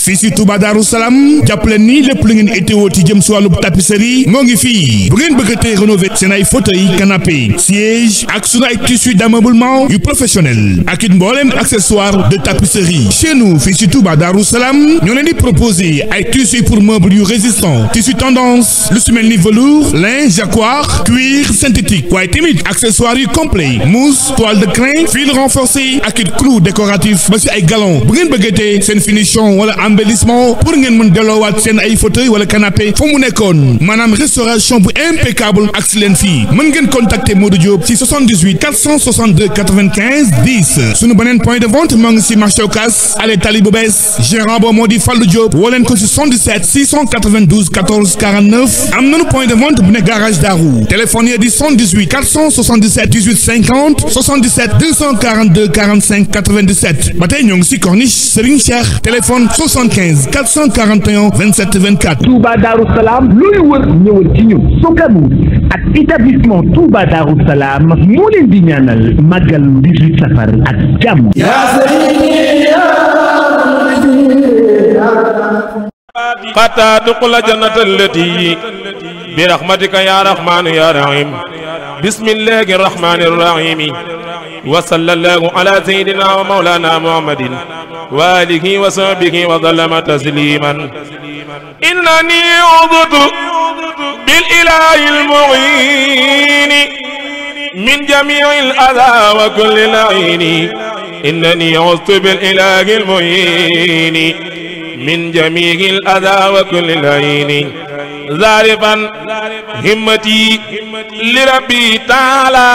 fii si Touba Darou Salam jàppale ni lépp lu ngeen itteewoo ci jëm si wàllu tapisserie moo ngi fii bu ngeen bëgg a rénover seen ay fauteuil canapé siège ak sunu ay tissus d'ameublement yu professionnel ak it mbooleem accessoire de tapisserie chez nous fii si Touba Darou Salam ñoo leen di proposer ay tissus pour meubles yu résistant tissu tendance lu su mel ni velours lin jacquard cuir synthétique waaye tamit accessoires yu complet mousse toile de crin fil renforcé ak it clou décoratif ba si ay galon bu ngeen bëggatee seen finition wala embellissement pour ngeen mën delloowaat seen ay fauteuil wala canapé fu mu nekkoon maanaam restauration bu impeccable ak si leen fii mën ngeen contacter Modou Diop si 78 462 95 10 sunu beneen point de vente moo ngi si marché Ocass allée Tali bu bees gérant ba moo di Fallou Diop woo leen ko si 77 692 14 49 am nañu point de vente bu nekk garage Darou téléphone yi di 78 477 18 50 77 242 45 97 ba tey ñoo ngi si corniche Serigne Cheikh téléphone 75 441 27 24. Touba Darou Salam looy wër ñëwal ci ñun Sokanu ak établissement Touba Darou Salam moo leen di ñaanal màggal 18 safar ak jàmm. حتى تدخل جنة التي برحمتك يا رحمن يا رحيم بسم الله الرحمن الرحيم وصلى الله على سيدنا ومولانا محمد وآله وصحبه وسلم تسليما إنني عضت بالإله المعين من جميع الأذى وكل لعين إنني عضت بالإله المعين من جميع الأذى وكل لعين زارفا همتي لربي تعالى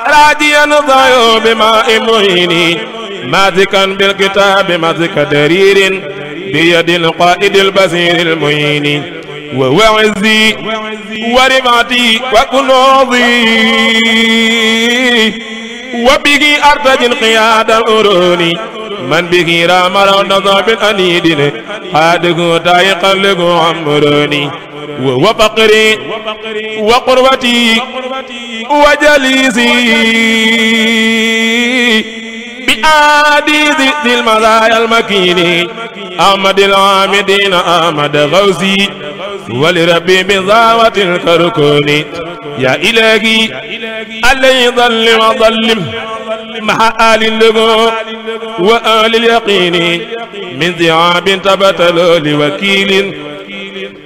راجيا ضيو بماء معين ماسكا بالكتاب ماسك درير بيد القائد البصير المعين وهو عزي ورفعتي وكنوزي وبه أرتجي انقياد الأرون من به رام روضة بالأنيد قاده تايقا له عمروني وهو فقري وقربتي وجليسي بآدي ذي المزايا المكين أحمد العامدين أحمد غوثي ولربي بضاوة الكركون يا إلهي علي ظل وظلم مع آل اللغو وآل اليقين من ذعاب تبتلوا لوكيل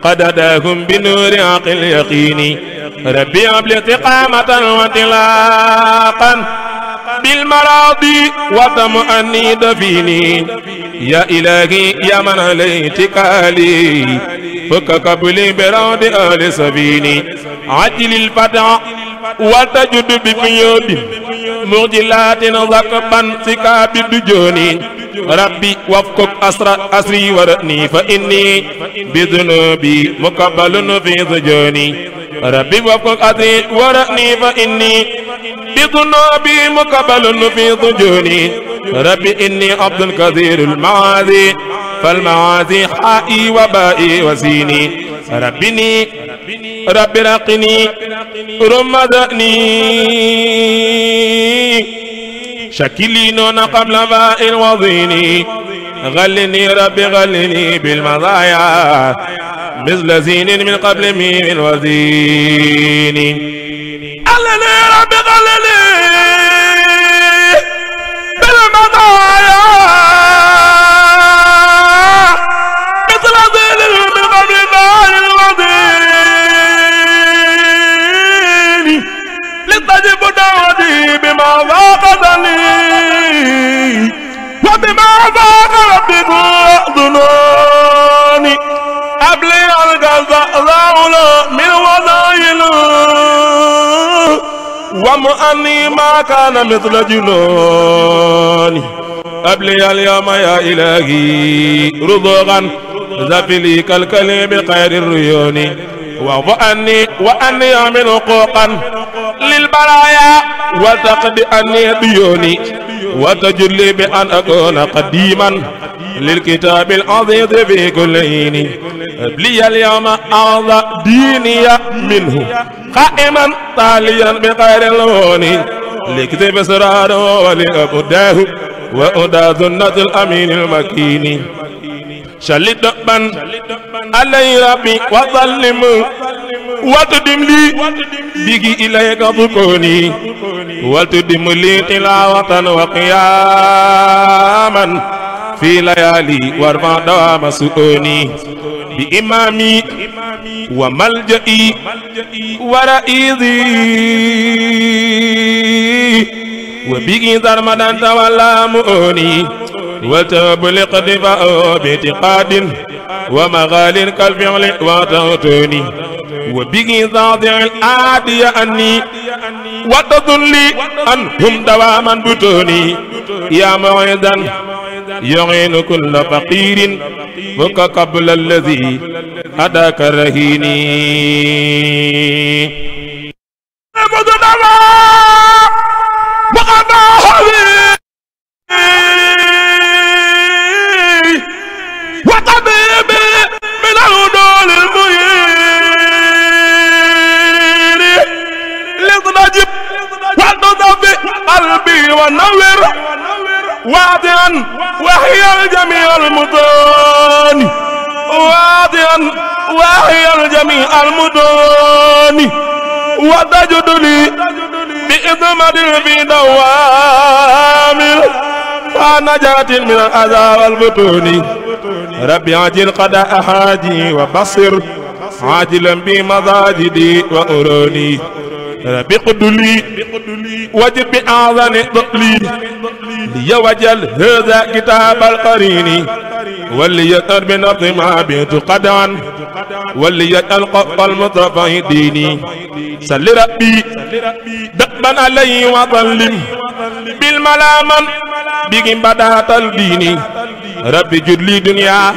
قد أداهم بنور عقل اليقين ربي أبلغ استقامة وانطلاقا بالمراضي وطمأني دفيني يا إلهي يا من علي اتكالي فك قبلي برود آل سبيني عجل الفتح وتجد بفيود مغجلات ذكبا سكاب الدجوني ربي وفكك أسري ورأني فإني بذنوبي مقبل في سجوني ربي وفكك أسري ورأني فإني بذنوبي مقبل في سجوني ربي إني عبد كثير المعاذي فالمعاذي حائي وبائي وسيني ربني رب رقني رمضني شكلين قبل باء الوضين غلني ربي غلني بالمضايا مثل زين من قبل ميم الوزين غلني ربي غلني بالمضايا مثل زين من قبل باء الوزين لتجب دعوتي بما ضاقتني وبما ضاق ربي ظنوني أبلي الغزاء من وضايل ومؤني ما كان مثل جنوني أبلي اليوم يا إلهي رضوغا زفلي كالكلم خير الريون وأني أعمل حقوقا للبرايا وتقضي أني ديوني وتجلي بأن أكون قديما للكتاب العزيز في كل حين لي اليوم أعظى ديني منه قائما طاليا بخير اللون لكتب سراره ولأبداه وأدى ذنة الأمين المكين شلد من علي ربي وظلم وتدم لي بيجي إليك ذكوني وتدم لي تلاوة وقياما في ليالي وارفع دوام سؤوني بإمامي وملجئي ورئيذي وبيجي ذرمدان تولى مؤوني وتبلغ دفاع باعتقاد ومغال كالفعل وتغتوني وبيجي ضاضع العادي أني وتظلي أنهم دواما بتوني يا موعدا يعين كل فقير فك قبل الذي أداك رهيني وطبيبي من الهدول المهين لتنجب وتضبي قلبي ونور واضعا وهي الجميع المدون واضعا وهي الجميع المدون وتجد لي بإذمة في دوامل فنجاة من الأذى والبطون ربي عجل قضاء حاجي وبصر عاجلا بمضاجدي وأروني ربي قدلي وجب بأعظم ضلي لي وجل هذا كتاب القرين وليتر بنفس ما بيت قدعا وليتلقى المطرف ديني سل ربي دقبا علي وظلم بالملامن بهم بدات الدين ربي جد لي دنيا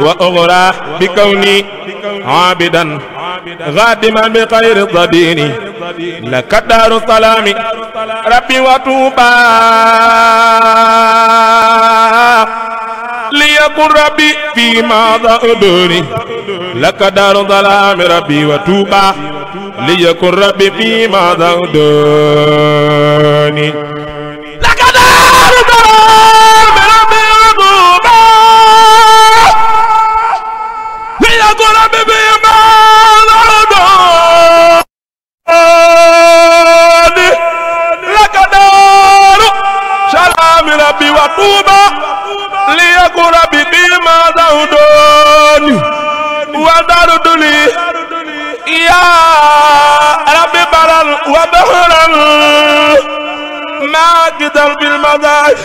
وأغرى بكوني عابدا غادما بخير الضدين لك دار السلام ربي وتوبا ليكن ربي فيما ضعدوني لك دار الظلام ربي وتوبا ليكن ربي فيما ضعدوني لك دار الظلام ربي وتوبا ليكن ربي فيما ضعدوني لك دار سلام ربي وتوبا ليكن ربي بما ضعدوني ودرد لي يا ربي برا وبهرا ماجدا بالمدائن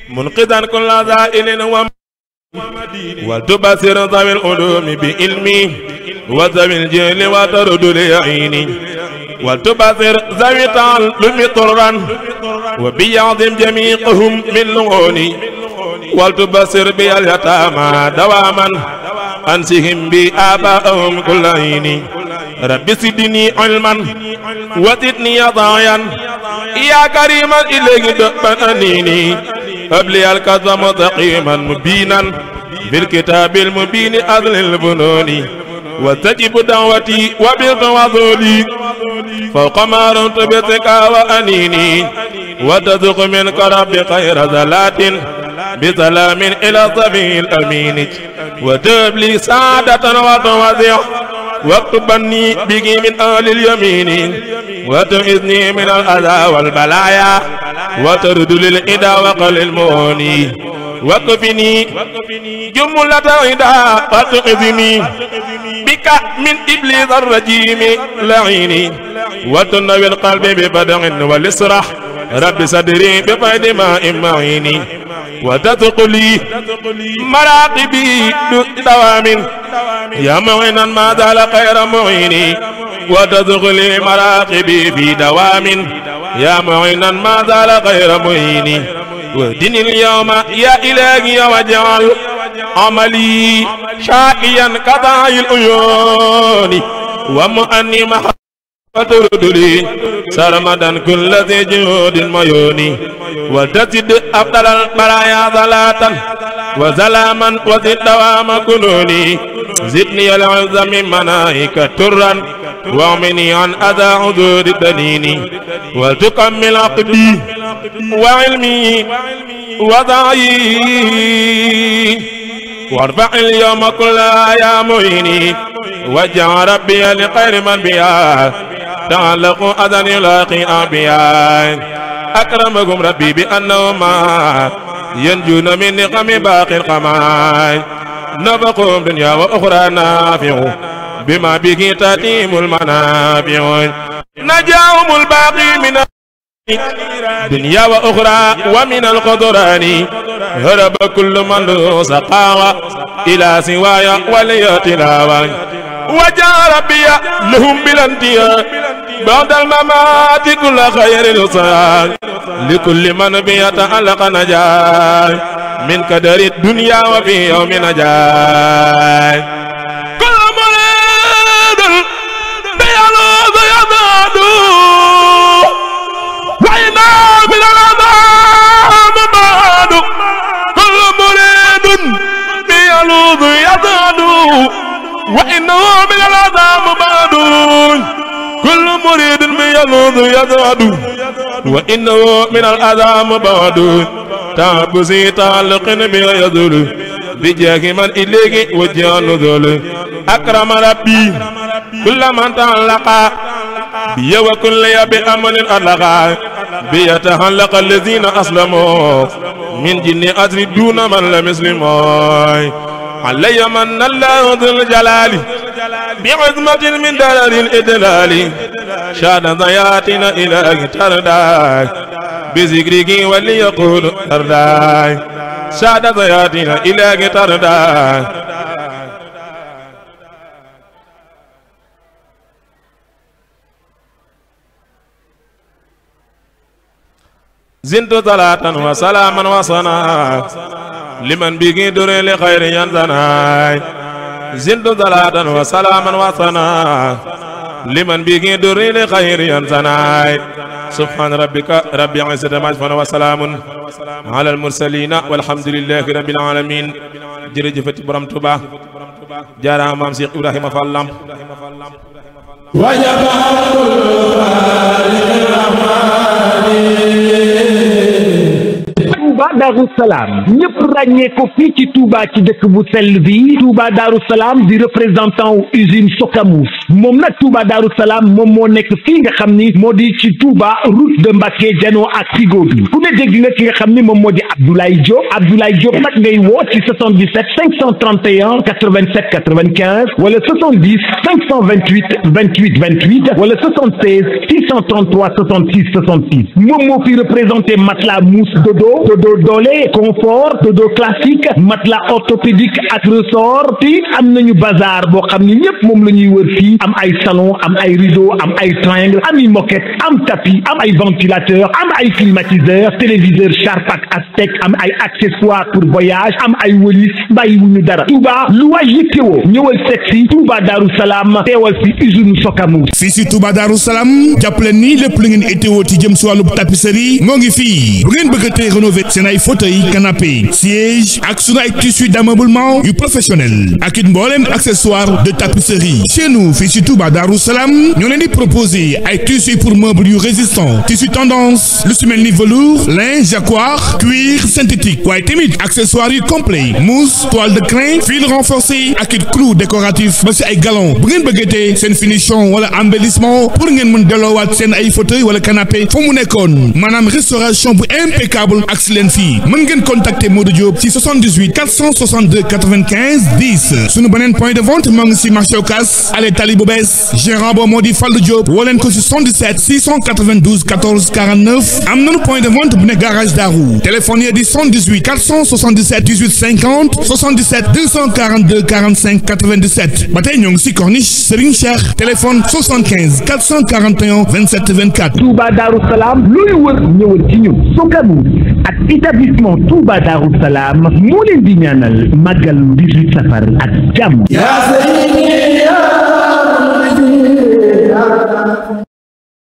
منقذا كل ذائل وتبصر ذوي العلوم بعلمي وذوي الجهل وترد لعيني وتبصر ذوي التعلم طرا وبيعظم جميعهم من لغوني وتبصر بي اليتامى دواما أنسهم بآبائهم كل عيني رب سدني علما وزدني ضايا يا كريما إليك دؤبا أنيني أبلي الكظم مستقيما مبينا بالكتاب المبين أذل البنون وتجب دعوتي وبالتواضل فوق ما رمت بثقة وأنيني وتذق منك ربي خير زلات بسلام إلى الصبي الأمين وتبلي سعادة وتوزع واكتبني بك من أهل اليمين وتعذني من الأذى والبلايا وترد للإدى وقل الموني وكفني جملة عدا وتعذني بك من إبليس الرجيم لعيني وتنوي القلب ببدع والإسرح رب صدري بفيد ماء معيني وتثقلي مراقبي دوام يا معينا ما زال خير معيني وتثقلي مراقبي في دوام يا معينا ما زال خير معيني واهدني اليوم يا إلهي واجعل عملي شاقيا كضاعي العيون ومؤني وترد لي سرمدا كل ذي جهود ميوني وتزد أفضل البرايا ضلاة وزلاما وزد دوام كنوني زدني العز من مناهك ترا واعمني عن أذى عذور الدنين وتكمل عقدي وعلمي وضعي وارفع اليوم كلها يا معيني واجعل ربي لخير من بها تعلق أذن يلاقي أنبياء أكرمكم ربي بأنه ما ينجون من نقم باقي القماء نفقهم دنيا وأخرى نافع بما به تتيم المنافع نجاهم الباقي من دنيا وأخرى ومن القدران هرب كل من سقاوى إلى سوايا وليتلاوى وجاء ربي لهم بالانتهاء بعد الممات كل خير نصان لكل من بيتعلق نجاة من قدر الدنيا وفي يوم نجاة كل مريد بيلوذ يضاد وإنا من العذاب بعد كل مريد بيلوذ يضاد وإنه من العذاب بعد كل مريد بيلوذ يضاد وإنه من العذاب بعد تعبسي تعلق بما يذل بجاه من إليك وجه نذل أكرم ربي كل من تعلق بي وكل بأمن ألقى بيتعلق الذين أسلموا من جن أجر دون من لم يسلموا علي من الله ذو الجلال بعظمة من دلال الإدلال شاد ضياتنا إلى ترداك بذكرك وليقول ترداك شاد ضياتنا إلى ترداك زنت صلاة وسلاما وصنا لمن بيجي دور لخير ينزنا زنت صلاة وسلاما وصنا لمن بيجي دور لخير ينزنا سبحان ربك رب العزة عما يصفون وسلام على المرسلين والحمد لله رب العالمين جرجفت برام توبا جارا مام شيخ ابراهيم فالام وجب Touba Darou Salam ñëpp ràññee ko fii ci Touba ci dëkk bu sell bi Touba Darou Salam di représentant wu usine Socamous moom nag Touba Darou Salam moom moo nekk fii nga xam ni moo di ci Touba route de Mbacké janoo ak Tigo bi ku ne dégg nga ki nga xam ni moom moo di Abdoulaye Diop nag ngay woo ci 77 531 87 95 wala 70 528 28 28 wala 76 633 66 66 moom moo fi représenté matelas mousse dodo doole confort dodo classique matelas orthopédique ak ressort te am nañu bazar boo xam ni ñëpp moom la ñuy wër fii am ay salon am ay rideau am ay triangle am ay moquette am tapis am ay ventilateur am ay climatiseur téléviseur Sharpak Aztec am ay accessoires pour voyage am ay wëlis bàyyiwuñu dara Touba lu waay yittewoo ñëwal sexy Touba Darou Salam teewal fi usine Socamous fii si Touba Darou Salam jàppale ni lépp lu ngeen yittewoo ci jëm si wàllu tapisserie moo ngi fii bu ngeen bëgg a rénover seen ay fauteuil canapé siège ak sunu ay tissu d'ameublement yu professionnel ak it mbooleem accessoire de tapisserie. Chez nous fii ci Touba Darou Salam ñoo leen di proposer ay tissus pour meubles yu résistant tissu tendance lu ci mel ni velours lin jacquard cuir synthétique waaye tamit accessoires yu complet mousse toile de crin fil renforcé ak it clou décoratif ba ci ay galon bu ngeen bëggatee seen finition wala embellissement pour ngeen mën delloowaat seen ay fauteuil wala canapé fu mu nekkoon maanaam restauration bu impeccable ak si leen fii mën ngeen contacter Modou Diop ci 78 462 95 10 sunu beneen point de vente moo ngi ci marché Ocass allée Tali bu bees gérant bo moo di Fallou Diop woo leen ko ci 77 692 14 49 am nañu point de vente bu nekk garage Darou téléphone yi di 78 477 18 50 77 242 45 97 ba tey ñoo ngi ci Corniche Serigne Cheikh téléphone 75 441 27 24. Touba Darou Salam looy wër ñëwal ci ñun Socabou ak établissement Touba Darou Salam moo leen di ñaanal màggal 18 safar ak jàmm.